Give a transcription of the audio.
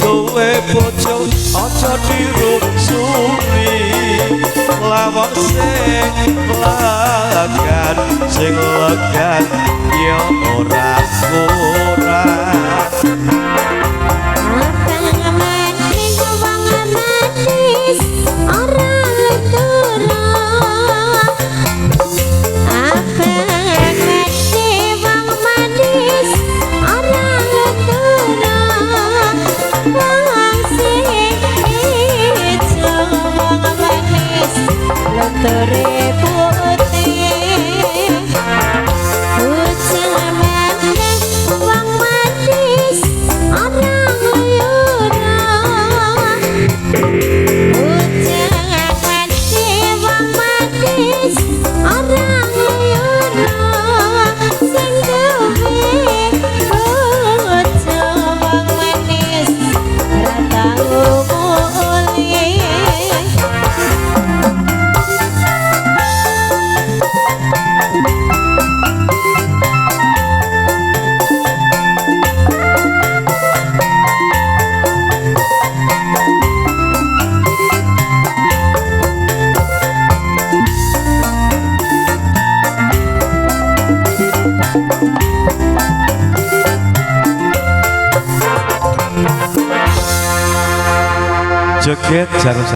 Duwe bojo aja dirusuli, lawang sing legan, sing legan ya ora kurang. Lunture putih bocah maneh wong manis ora ngluyura, bocah maneh wong manis ora ngluyura, sing duwe bojo wong manis ora tau mulih. Joget jarum.